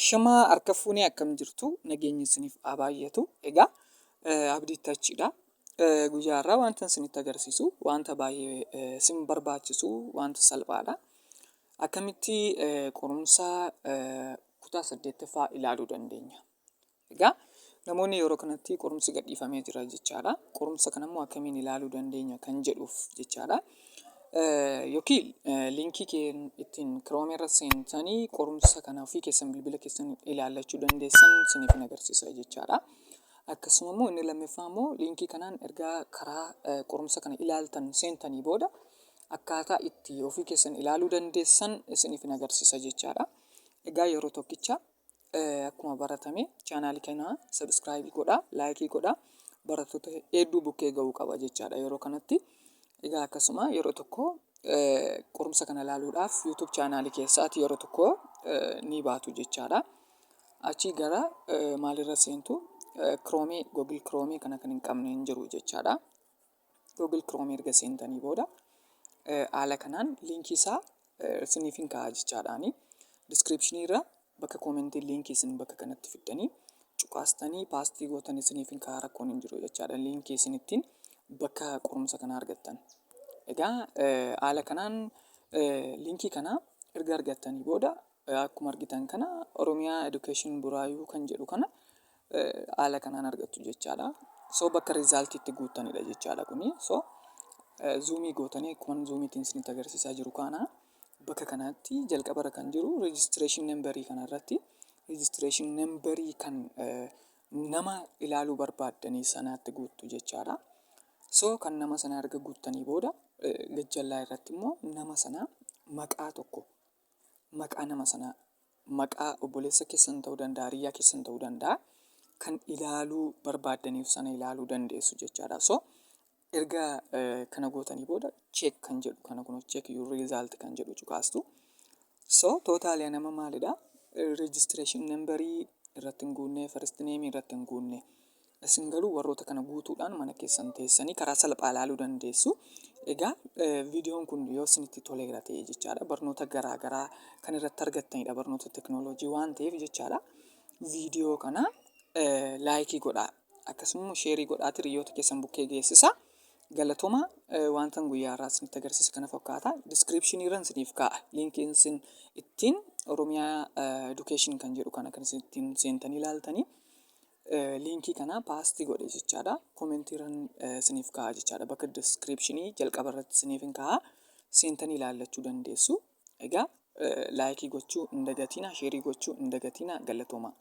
Ashamaa, harka fuunee, akkam jirtu? Nageenyi isiniif haa baay'atu. Egaa Abdii Tachiidha. Guyyaa har'aa wanta isinitti agarsiisu wanta baay'ee isin barbaachisu, wanta salphaadha. Akkamitti qorumsa kutaa saddeettaffaa ilaaluu dandeenya? Egaa namoonni yeroo kanatti qorumsi gadhiifamee jira jechaadha. Qorumsa kanammoo akkamiin ilaaluu dandeenya kan jedhuuf jechaadha. Yookiin liinkii kee ittiin Chrome irra seentanii qorumsa kana ofii keessan bilbila keessan ilaallachuu dandeessan isiniif hin agarsiisa jechaadha. Akkasuma immoo inni lammaffaa immoo liinkii kanaan ergaa karaa qorumsa kana ilaaltan seentanii booda akkaataa itti ofii keessan ilaaluu dandeessan isiniif hin agarsiisa jechaadha. Egaa yeroo tokkicha akkuma baratame chaanaalii kana subscribe godhaa, like godhaa, barattoota hedduu bukkee ga'uu qaba jechaadha yeroo kanatti. Egaa akkasuma yeroo tokko qorumsa kana ilaaluudhaaf YouTube chaanaalii keessaati yeroo tokko ni baatu jechaadha. Achii gara maalirra seentu? Chrome, Google Chrome kana kan hin qabne hin jiru jechaadha. Google Chrome erga seentanii booda haala kanaan liinkii isaa isiniif hin kaa'a jechaadhaani. Description irra bakka koomentii liinkii isin bakka kanatti fiddanii cuqaastanii paste gootan isiniif hin kaa'a, rakkoon hin jiru jechaadha. Liinkii isin ittiin bakka qorumsa kanaa argattan. Egaa haala kanaan liinkii kana erga argattanii booda akkuma argitan kana Oromiyaa Education Buraayuu kan jedhu kana haala kanaan argattu jechaadha. So bakka resultii itti guuttanidha jechaadha kuni. So zoom gootanii akkuma zoomiitiin isinitti agarsiisaa jiru kana bakka kanatti jalqabarra kan jiru registration numberii kana irratti registration numberii kan nama ilaaluu barbaaddanii sanaatti guuttu jechaadha. So kan nama sana erga guuttanii booda gajjallaa irratti immoo nama sana maqaa tokko, maqaa nama sanaa, maqaa obboleessa keessan ta'uu danda'a, hiriyyaa keessan ta'uu danda'a, kan ilaaluu barbaaddaniif sana ilaaluu dandeessu jechaadha. So erga kana gootanii booda check kan jedhu kana kun, check your result kan jedhu cuqaastu. So totally nama maalidha? Registration numberii irratti hin guunne, first name irratti hin guunne. Isin garuu warroota kana guutuudhaan mana keessan teessanii karaa salphaa ilaaluu dandeessu. Egaa viidiyoon kun yoo isinitti toleera ta'e jechaadha. Barnoota garaa garaa kan irratti argattanidha. Barnoota teknooloojii waan ta'eef jechaadha. Viidiyoo kana like godhaa. Akkasuma share godhaati hiriyoota keessan bukkee geessisa. Galatooma, wanta guyyaa har'aa isinitti agarsiise kana fakkaata. Description irra isiniif kaa'a. Liinkiin isin ittiin Oromiyaa Education kan jedhu kana kan isin ittiin seentanii ilaaltanii liinkii kana paste godhe jechaadha. Koomentii irra isiniif kaa'a jechaadha. Bakka descriptionii jalqaba irratti isiniif hin kaa'a. Seentanii ilaallachuu dandeessu. Egaa like gochuu hin dagatina, share gochuu hin dagatina. Galatooma.